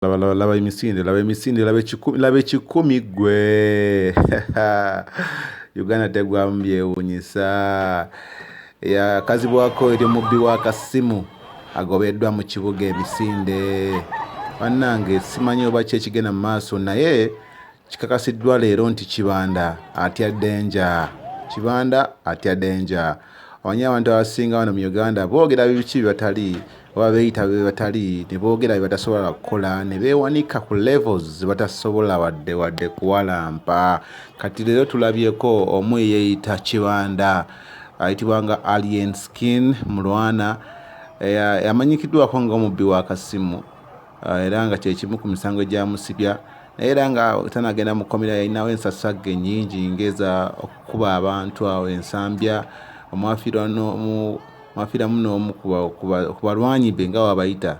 Laba laba laba emisinde, laba emisinde, laba ekikumi, laba ekikumi ggwe. Uganda teggwamu byewuunyisa. Yakazibwako eri omubbi w'akasimu agobeddwa mu kibuga emisinde. Bannange, simanyi oba ki ekigenda mu maaso, naye kikakasiddwa leero nti Kibanda atya danger. Kibanda atya danger. Omanyi abantu abasinga wano mu Uganda boogera biki bye batali oba beeyita be batali, ne boogera bye batasobola kukola, ne beewanika ku levels ze batasobola wadde wadde kuwalampa. Kati leero tulabyeko omu eyeeyita Kibanda, ayitibwa nga Alien Skin Mulwana, amanyikiddwako ng'omubbi w'akasimu, era nga kyekimu ku misango egyamusibya. Naye era nga tanagenda mu kkomera, yalinawo ensasagge nnyingi ng'eza okukuba abantu awo ensambya omwafiiramu n'omu ku balwanyi be, nga wabayita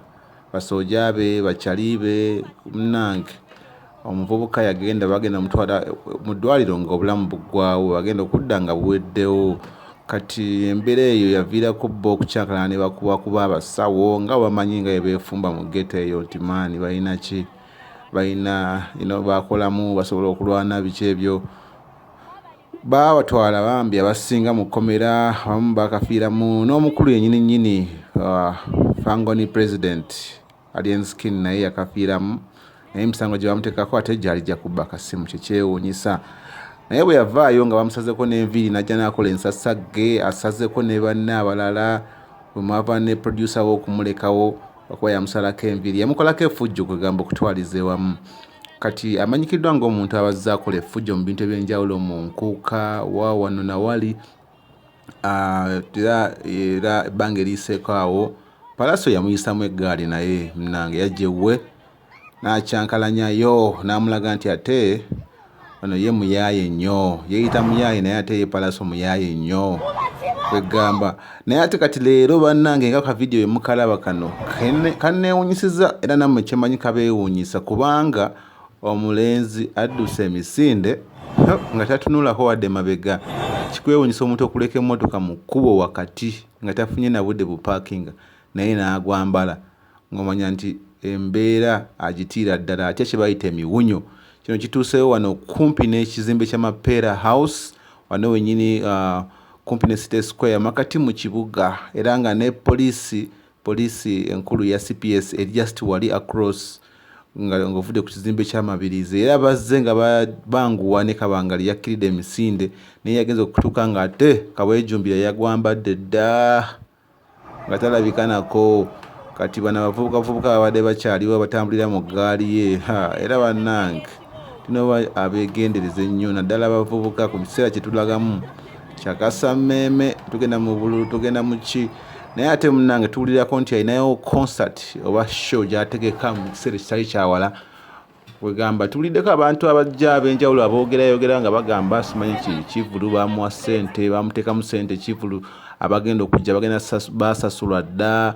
basooja be, bakyali be. Munnange, omuvubuka yagenda, bagenda mutwala mu ddwaliro ng'obulamu buggwawo, bagenda okudda nga buweddewo. Kati embeera eyo yaviirako bo okukyankalana ne bakubakuba abasawo, nga bamanyi nga bwe beefumba mu ghetto eyo nti maani balina ki, balina bakolamu, basobola okulwana, biki ebyo. Baabatwala bambi abasinga mu kkomera, abamu bakafiiramu, n'omukulu yennyini nnyini, Fangoni President Alien Skin, naye yakafiiramu. Naye emisango gye bamuteekako ate gyali gya kubba kasimu, kyekyewuunyisa. Naye bwe yavaayo nga bamusazeko n'enviiri, n'ajja n'akola ensasagge, asazeko ne banne abalala, bwe mwava ne producer we okumulekawo okuba yamusalako enviiri, yamukolako effujjo, kwegamba okutwaliza ewamu. Kati amanyikiddwa ng'omuntu abazze akola effujjo mu bintu ebyenjawulo, mu nkuuka wa wano nawali. Era ebbanga eriyiseeko awo, Palaso yamuyisamu eggaali, naye munange yajja ewuwe n'akyankalanyayo n'amulaga nti ate ono ye muyaaye nnyo, yeeyita muyaaye, naye ate ye Palaso muyaaye nnyo, kwegamba. Naye ate kati leero, bannange, nga ka vidiyo emukalaba kano kanneewunyisiza, era nammwe kyemanyi kabeewuunyisa, kubanga omulenzi adduse emisinde nga tatunulako wadde mabega. Kikwewuunyisa omuntu okuleka emmotoka mu kkubo wakati nga tafunye na budde bupaakinga, naye n'agwambala, ng'omanya nti embeera agitiira ddala, atya kye bayita emiwunyo. Kino kituuseewo wano kumpi n'ekizimbe kya Mapeera House, wano wennyini, kumpi ne City Square, makati mu kibuga, era nga ne poliisi enkulu ya CPS eri just wali across nga ng'ovudde ku kizimbe ky'Amabirizi. Era bazze nga banguwa ne kabangali yakkiridde emisinde, naye yagenza okutuuka ng'ate Kaweejumbira yagwambadde dda nga talabika nako. Kati bano abavubukavubuka babadde bakyaliwo batambulira mu ggaali ye. Era bannange, tulina oba abeegendereza ennyo, naddala abavubuka ku kiseera kye tulagamu kyakasammeeme, tugenda mu bululu, tugenda mu ki. Naye ate munnange, tuwulirako nti alinayo concert oba show gy'ategeka mu kiseera ekitali kyawala. Kwegamba tuwuliddeko abantu abajja ab'enjawulo aboogerayogera nga bagamba simanyi ki kivulu bamuwa ssente, bamuteekamu ssente, kivulu abagenda okujja bagenda basasulwa dda.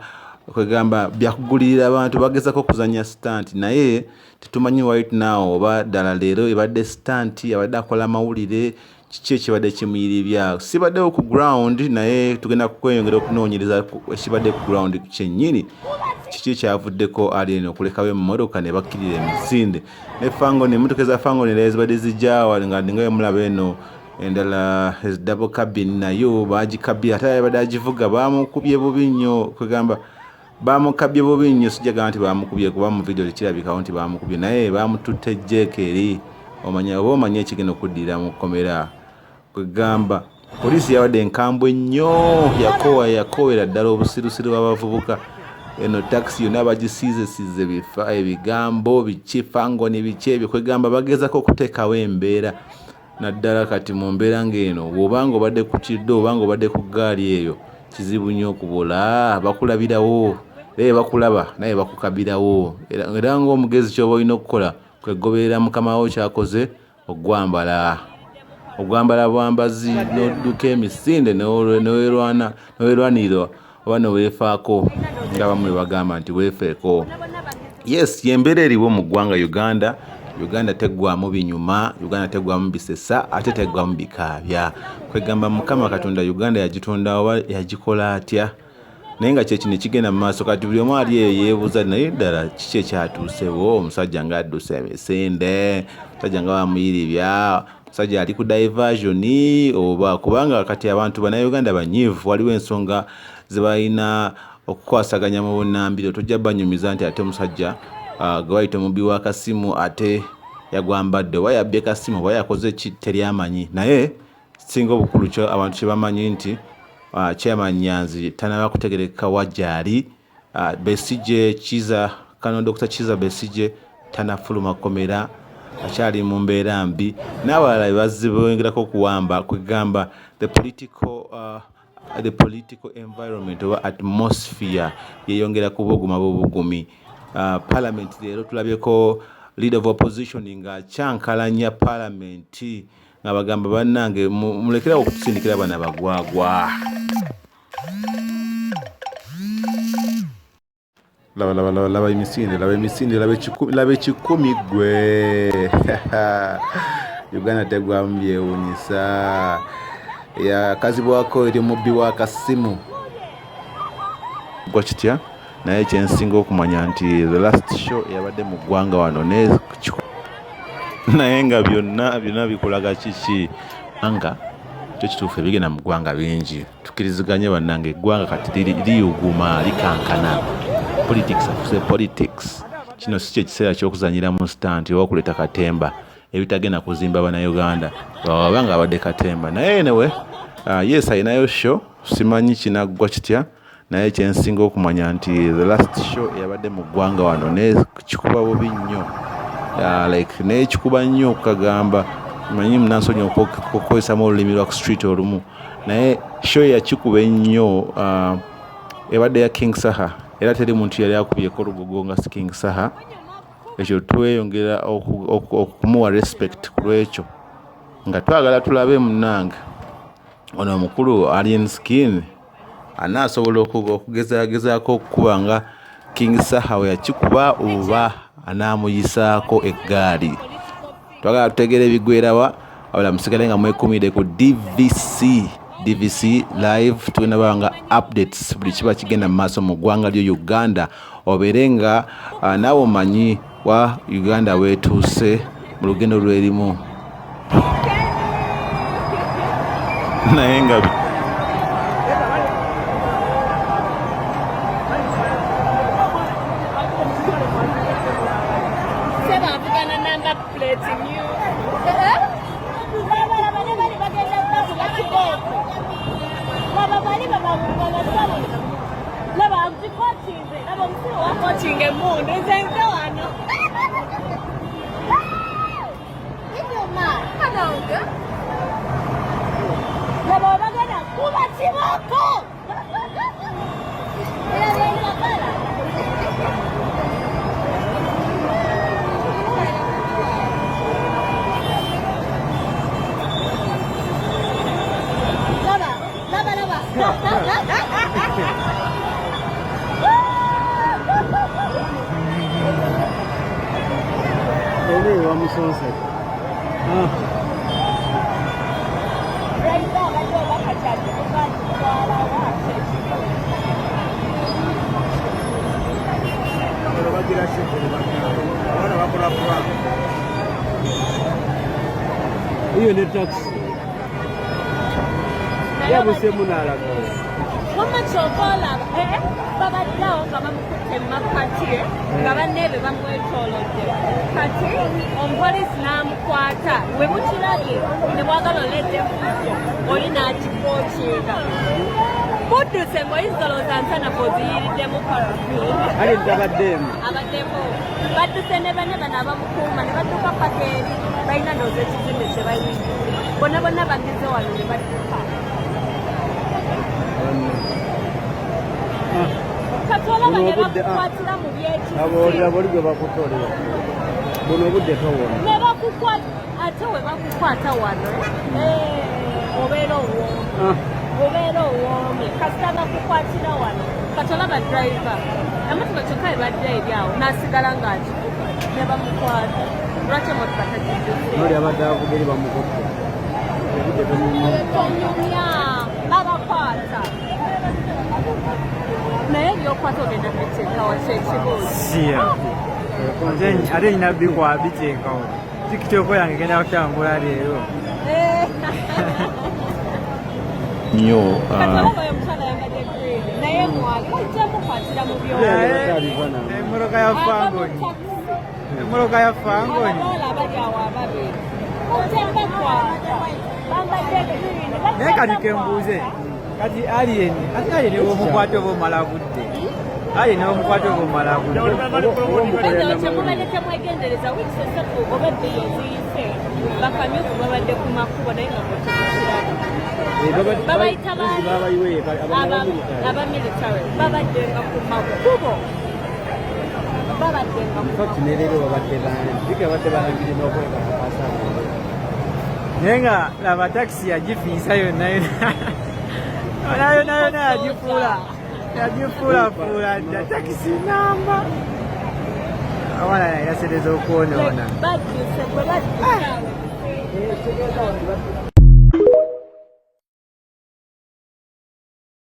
Kwegamba byakugulirira abantu, bagezako okuzannya stunt, naye tetumanyi right now oba ddala leero ebadde stunt, abadde akola amawulire, kiki ekibadde kimuyiribya. Sibaddewo ku ground, naye tugenda kweyongera okunoonyereza ekibadde ku ground kyennyini, kiki ekyavuddeko Alien okulekawo emmotoka ne bakkirira emisinde ne Fangoni. Emmotoka eza Fangoni era ezibadde zijja nga nga emulaba eno endala double cabin, nayo bagikabye, ate yabadde agivuga bamukubye bubi nnyo. Kwegamba bamukabye bubi nnyo, sijagamba nti bamukubye kuba mu vidiyo tekirabikawo nti bamukubye, naye bamututte jeeka eri, omanya oba omanye ekigenda okuddirira mu kkomera. Kwegamba poliisi yabadde enkambwe nnyo, yakowa, yakowera ddala obusirusiru bw'abavubuka. Eno takisi yonna bagisiizesiize bifa ebigambo biki, Fangoni, biki ebyo. Kwegamba bagezako okuteekawo embeera, naddala kati mu mbeera ng'eno, bw'obanga obadde ku kiddo, obanga obadde ku ggaali eyo, kizibu nnyo okubula, bakulabirawo, era bakulaba naye bakukabirawo. Era ng'omugezi, ky'oba olina okukola kwegoberera mukama wo kyakoze, ogwambala, ogwambala bwambazi n'odduka emisinde neweerwanirira oba neweefaako, nga bamu bwe bagamba nti weefeeko. Yes, yembeera eriwo mu ggwanga Uganda. Uganda teggwamu binyuma, Uganda teggwamu bisesa, ate teggwamu bikaabya. Kwegamba Mukama Katonda Uganda yagitonda oba yagikola atya? Naye nga kyekino ekigenda mu maaso kati buli omu ali eyo yeebuuza naye ddala kiki ekyatuusewo omusajja nga adduse emisinde, omusajja nga bamuyiribya, omusajja ali ku diversion oba kubanga kati abantu bannayuganda banyiivu waliwo ensonga ze balina okukwasaganya mu bunnambiro tojja banyumiza nti ate omusajja gwe bayita omubbi w'akasimu ate yagwambadde oba yabbye kasimu oba yakoze ki teri amanyi naye kisinga obukulu kyo abantu kye bamanyi nti Chairman Nyanzi tanaba kutegerekeka wa gyali. Besigye Kiza kano Dr. Kiza Besigye tanafuluma kkomera akyali mu mbeera mbi n'abalala bebazze bongerako okuwamba kwegamba the political the political environment oba atmosphere yeyongera kubuguma bubugumi. Parliament leero tulabyeko leader of opposition nga akyankalanya parliament nga bagamba bannange mulekerawo okutusindikira bana bagwagwa. Laba laba laba laba emisinde laba emisinde laba ekikumi laba ekikumi gwe Uganda tegwamu byewunyisa yakazibwako eri omubbi wa kasimu gwa kitya naye kyensinga okumanya nti the last show eyabadde mu ggwanga wano ne naye nga byonna byonna bikulaga kiki nga kyo kituufu ebigenda mu ggwanga bingi tukiriziganye bannange eggwanga kati liyuguma likankana politics afuse politics kino si kyekiseera kyokuzanyira mu stand oba okuleeta katemba ebitagenda kuzimba bannayuganda oba nga abadde katemba naye anyway yes alinayo show simanyi kinaggwa kitya naye kyensinga okumanya nti the last show eyabadde mu ggwanga wano nekikuba bubi nnyo like nekikuba nnyo okukagamba manyi munansonyi okukozesamu olulimi lwa ku street olumu naye show yakikuba ennyo ebadde ya King Saha era teri muntu yali akubyeko olugogo nga si King Saha ekyo tweyongera okumuwa respect ku lwekyo nga twagala tulabe munnange ono omukulu Alien Skin anaasobola okugezagezaako okukuba nga King Saha we yakikuba oba anaamuyisaako eggaali. Twagala tutegeere ebigwerawa wabula musigale nga mwekuumidde ku DVC DVC live tugenda baba nga updates buli kiba kigenda mu maaso mu ggwanga lyo Uganda obeere nga naawe omanyi wa Uganda weetuuse mu lugendo lwerimu naye nga Hiyo ni taxi. Yabusemu n'alaga. Wamma ky'ova olaba eh, babadde awo nga bamukutte mu makkati eh, nga banneebe bamwetoolodde kati omupoliisi n'amukwata we mukirabye ne bwagala oleeta efujjo oli n'akikookinga budduse ng'oyinza olowooza nsanafu oziyiriddemu parafini Ali ntabaddeemu. abaddeko badduse ne banne bano abamukuuma ne badduka paka eri balina ndowooza ekizimbe kye bayingidde bonna bonna bageze wano ne badduka kati olaba ne bakukwatira mu Aboolira boli gwe bakutolera. Buno obudde towona. ne bakukwata ate we bakukwata wano eh, obeera owoomye obeera owoomye kasita bakukwatira wano kati olaba driver emotoka kyokka ebadde eri awo n'asigala ng'akivuga ne bamukwata lwaki emotoka tagidduse Noli abadde avuga eri bamukutte. Obudde tonyumya. Tonyumya babakwata. Naye ebyokwata ogenda biteekawo kyekibuuzo. Siya. Ate nyina bikwa biteekawo. TikTok yange egenda kutambula leero. Nnyo. Kati olaba oyo omukyala ayambadde green naye mwali bajja mukwatira mu byombo. Emmotoka ya Fangoni. Emmotoka ya Fangoni. Abawala abali awo ababiri bajja bakwata bambadde green. Naye kati kembuuze kati alien ate alien omukwata oba omala budde alien omukwata oba omala budde. Bagamba kyemubadde temwegendereza wiiki esatu oba ebbiri eziyise bakamyufu babadde ku makubo naye nga mwetemukiraba. Babayita baani? Abamilitary babaddenga ku makubo, babaddenga ku Fact ne leero babadde bangi, bika babadde balangire n'okwekakasa. Naye nga laba takisi yagifiisa yonna yonna yonna yonna yagifuula yagifuulafuula dda takisi namba abaana yasereza okwonoona. Badduse bwe badduse awo.